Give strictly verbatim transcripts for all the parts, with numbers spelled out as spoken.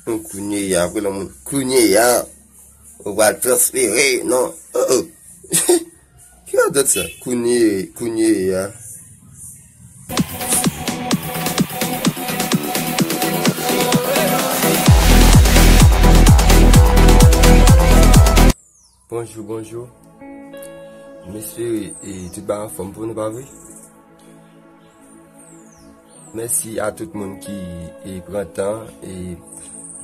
Kounye a, apre lanmou, kounye a, ou pral transfere, non? Oh, oh. Ki radòt sa? Kounye, kounye a. Bonjou, bonjou. M espere, e, tout bagay anfòm pou nou, pa vre? Mèsi a tout moun ki, e, pran tan e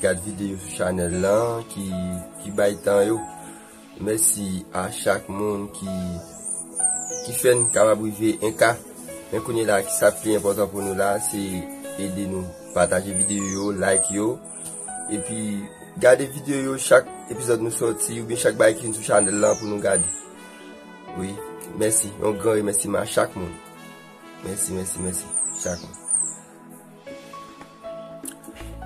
gad videyo sou chanèl lan, ki, ki bay tan yo. Mèsi a chak moun ki, ki fè n kapab rive en K. Men kounye la, ki sa k pi enpòtan pou nou la, se ede nou pataje videyo yo, like yo, epi gade videyo yo, chak epizòd nou sòti, oubyen chak bagay ki vin sou chanèl lan pou nou gade. Wi, mèsi. Yon gran remèsiman a chak moun. Mèsi, mèsi, mèsi. Chak moun.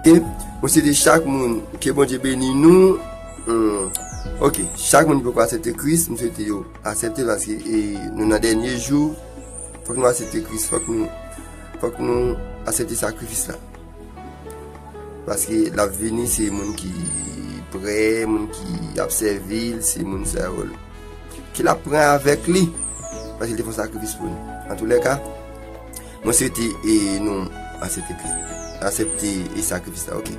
E mwen swete chak moun ke Bondye beni nou. Hmm. Ok, chak moun ki poko aksepte Kris, mwen swete yo aksepte paske, e, nou nan dènye jou. Fòk nou aksepte Kris, fòk nou, fòk nou aksepte sakrifis la. Paske l ap vini, se moun ki prè, moun ki ap sèvi l, se moun sa yo ki l ap pran avèk li. Paske li te fè yon sakrifis pou nou. Antoulèka, mwen swete, e, nou aksepte Kris. Aksepte, e, sakrifis la, ok.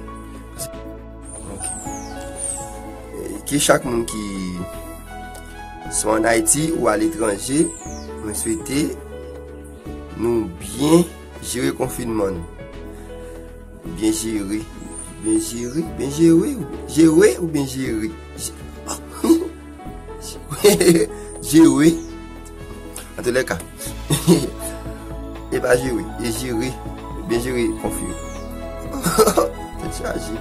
Ok. E, ke chak moun ki swa ann Ayiti ou aletranje, mwen swete nou byen jere konfinman nou. Byen jere. Byen jere. Byen jere. Jere oubyen jere? Jere. Antoulèka. E pa jere. E jere. Byen jere konfi. Tèt chaje.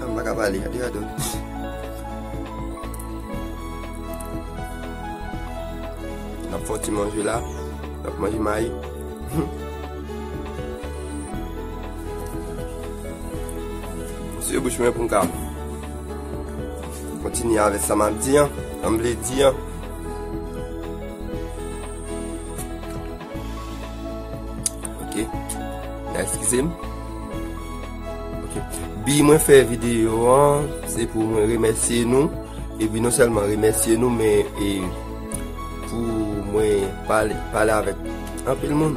M pa ka pale. Gade radòt. N ap fè yon ti manje la. N ap manje mayi. Sou bouch mwen pou m ka kontinye avèk sa m ap di an, sa m vle di an. Ok. N a eskize m. Ok. Bi mwen fè videyo an, se pou mwen remèsye nou. Epi non sèlman remèsye nou, men e pou mwen pale, pale avèk anpil moun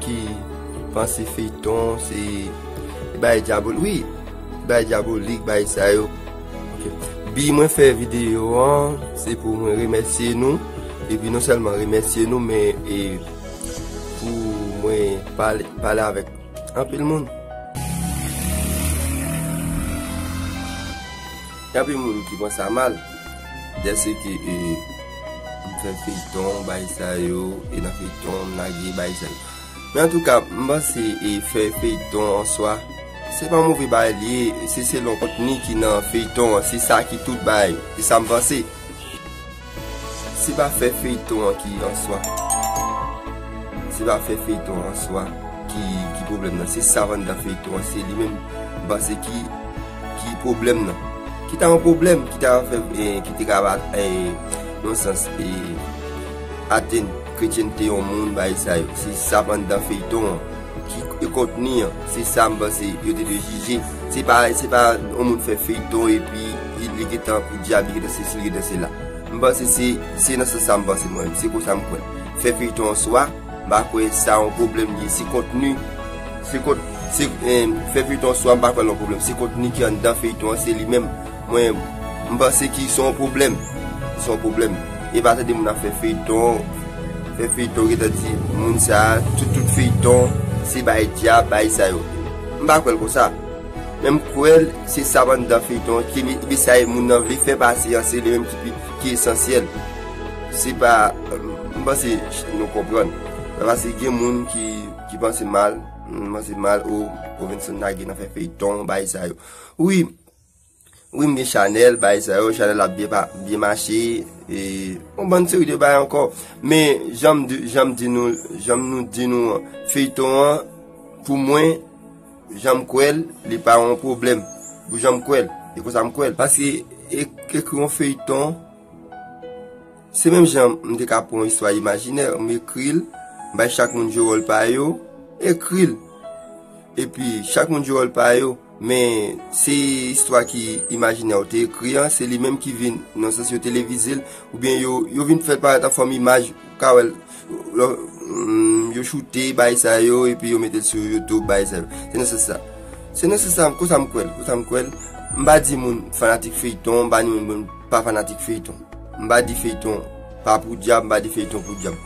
ki panse feyton se bagay dyabolik. Wi, bagay dyabolik, bagay sa yo. Ok. Bi mwen fè videyo an, se pou mwen remèsye nou. Epi non sèlman remèsye nou, men e pou mwen pale, pale avèk anpil moun. Gen anpil moun ki pran sa mal. Dèske, e, m fè feyton, bay sa yo, e nan feyton, m lage, bay sa yo. Men antouka, m panse, e, fè feyton an swa, se pa move bagay li ye, se selon kontni ki nan feyton an, se sa ki tout bagay, se sa m panse. Se pa fè feyton an ki an swa. Se pa fè feyton an swa ki, ki pwoblèm nan. Se sa k anndan feyton an, se li menm, m panse, ki, ki pwoblèm nan. Ki ta yon pwoblèm, ki ta fè, e, ki te ka, e, nan sans, e, atenn kretyènte yon moun, bagay sa yo. Se sa k anndan feyton an. Ki e kontni an, se sa m panse yo te dwe jije. Se pa, se pa yon moun fè feyton epi li, li gentan pou dyab, li gentan sesi, li gentan sela. M panse se, se nan sans sa m panse mwen, se konsa m kwè. Fè feyton an swa, m pa kwè sa yon pwoblèm li ye. Se kontni, se kont, se, eh, fè feyton an swa, m pa kwè l yon pwoblèm. Se kontni ki anndan feyton an, se li menm. Mwen, m panse ki se yon pwoblèm. Se yon pwoblèm. E pa tande moun ap fè feyton, fè feyton, gentan di moun sa, tout, tout feyton, se bay dyab, bay sa yo. M pa kwè l konsa. Men m kwè l, se sa anndan feyton, ki me-, mesaj moun nan vle fè pase an, se li menm ki pi, ki esansyèl. Se pa, m panse nou konprann. Paske gen moun ki, ki panse mal, m panse mal, o, Robinson lage nan fè feyton, bay sa yo. Wi, Wi, m gen chanèl, bagay sa yo, chanèl la ap byen pa, byen mache, e, yon bann seri de bagay ankò. Men, jan m di, jan m di nou, jan nou di nou, feyton an, pou mwen, jan m kwè l, li pa yon pwoblèm. Pou jan m kwè l, e konsa m kwè l. Paske, e, ekri yon feyton, se menm jan m te ka pran yon istwa imajinè, m ekri l, m bay chak moun jwe wòl pa yo, ekri l. Epi, chak moun jwe wòl pa yo, men se istwa ki imajinè yo te ekri an, se li menm ki vin, nan sans yo televize l, oubyen yo, yo vin fè l parèt an fòm imaj, ou ka wè l, lò, mm, yo choute, bay sa yo, epi yo mete l sou YouTube, bay sa yo. Se nan sans sa. Se nan sans sa, konsa m kwè l, konsa m kwè l. M pa di moun fanatik feyton, m pa di moun pa fanatik feyton. M pa di feyton pa pou dyab, m pa di feyton pou dyab.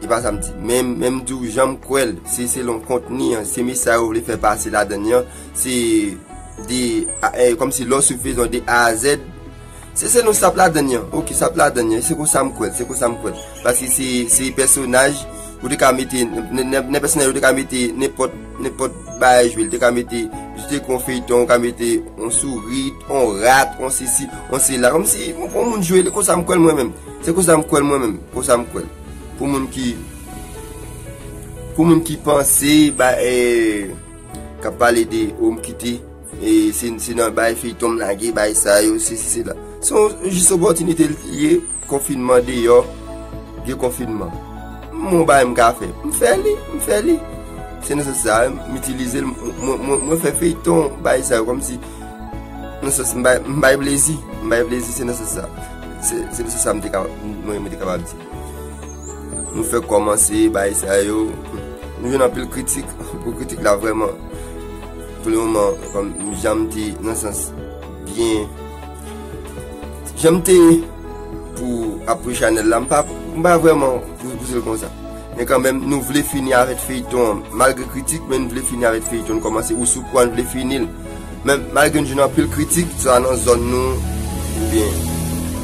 E pa sa m di. Men, men m di w jan m kwè l, se selon kontni an, se mesaj yo vle fè pase ladan l an, se de, a, e, kòmsi lè w swiv feyton de A a Z, se selon sa k ladan l an. Oke, sa k ladan l an, se konsa m kwè l, se konsa m kwè l. Paske se, se pèsonaj, ou te ka mete, nan, nan, nan pèsonaj, ou te ka mete nenpòt, nenpòt bagay jwe, l te ka mete, jis te kon feyton, ou ka mete yon sourit, yon rat, yon sesi, yon sela. Kòmsi, yon, yon moun jwe, konsa m kwè l mwen menm. Se konsa m kwè l mwen menm, konsa m kwè l. Pou moun ki, pou moun ki panse, ba, e, k ap pale de, o, m kite, e, se, se nan bay feyton m lage, bay sa yo, se, se, se la. Se yon, jis opòtinite l ye, konfinman deyò, gen konfinman. M gon bagay m ka fè. M fè li, m fè li. Se nan sans sa, m itilize l, m, mwen, mwen, mwen fè feyton, bay sa yo, kòmsi, nan sans, m bay, m bay plezi, m bay plezi, se nan sans sa. Se, se nan sans sa m te ka, mwen, mwen te kapab di. Nou fèk kòmanse, bay sa yo. Nou jwenn anpil kritik. Pou kritik la vrèman, pou le moman, kòm jan m te, nan sans, byen, jan m te pou apre chanèl la, m pa, m pa vrèman pou, pou di l konsa. Men kanmenm, nou vle fini avèk feyton an. Malgre kritik, men nou vle fini avèk feyton an. Nou kòmanse ou sou kou a, nou vle fini l. Men malgre nou jwenn anpil kritik, swa nan zòn nou, oubyen,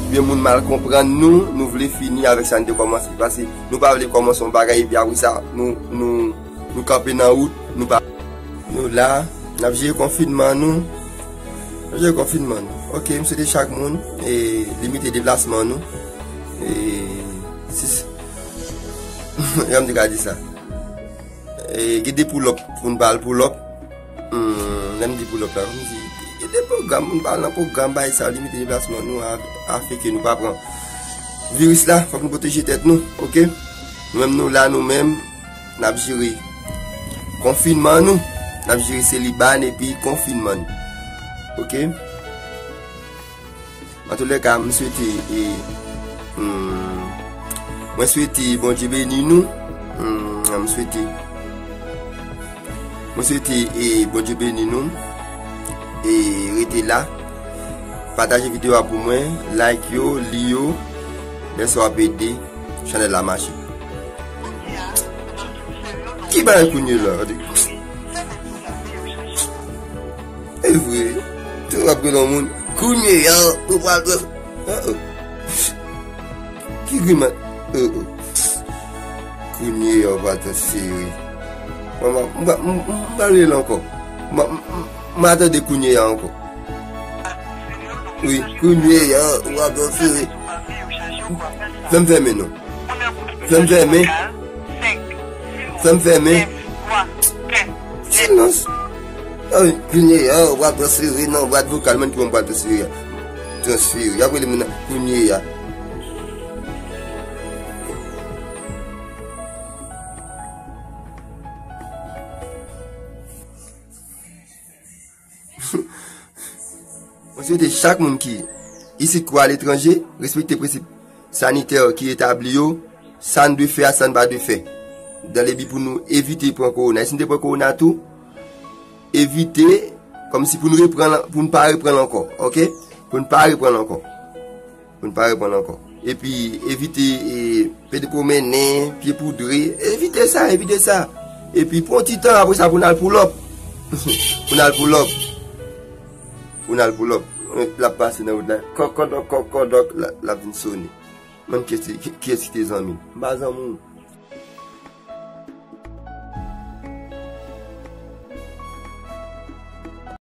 oubyen moun mal konprann nou, nou vle fini avèk sa n te kòmanse. Paske nou pa vle kòmanse yon bagay epi apre sa, nou, nou, nou kanpe nan wout, nou pa. Nou la, n ap jere konfinman nou. N ap jere konfinman nou. Oke, m swete chak moun, e, limite deplasman nou. E, si, jan m te ka di sa. E, gen de pull up, pou n pa al pull up. Hmm, lè m di pull up la, kòmsi, gen de pwogram, pou n pa al nan pwogram, bay sa, limite deplasman nou, a, afin ke nou pa pran viris la, fòk nou pwoteje tèt nou, oke? Nou menm nou la, nou menm, n ap jere konfinman nou, n ap jere seliba n epi konfinman nou, oke? Antoulèka, m swete, e, hmm, mwen swete Bondye beni nou. Hmm, m swete, mwen swete, e, Bondye beni nou. E rete la. Pataje videyo a pou mwen, like yo, li yo. Lè sa w ap ede chanèl la mache. Ki bagay kounye la? E vre, tou ap gen yon moun. Kounye a, ou pral pran. Oh, oh. Ki grimas? Oh, oh. Kounye a, ou pral transfere. Mwen, mwen, mwen, mwen, mwen pa rele ankò. Mwen, mwen, mwen atande kounye a ankò. Wi, kounye a, ou pral transfere. Fè m fèmen non. Fè m fèmen. Fè m fèmen. Silans. Ah wi, kounye a, w ap transfere nan bwat vokal, mwen ki mwen pral transfere a. Transfere. Y ap rele moun nan kounye a. Mwen swete chak moun ki isit kou aletranje respekte prensip sanitè ki etabli yo, sa n dwe fè a, sa n pa dwe fè. Dan le bi pou nou evite pran kowona. E si n te pran kowona tou, evite, kòmsi pou n reprann, pou n pa reprann ankò, oke? Pou n pa reprann ankò. Pou n pa reprann ankò. Epi, evite, e, pede pwomennen, pye poudre. Evite sa, evite sa. Epi, pran ti tan, apre sa, pou n al pull up. Pou n al pull up. Pou n al pull up. L ap pase nan wout la. Kòkòdòk, kòkòdòk, l ap, l ap vin sone. Menm kiyès, kiyès ki te zanmi l? M pa zanmi w.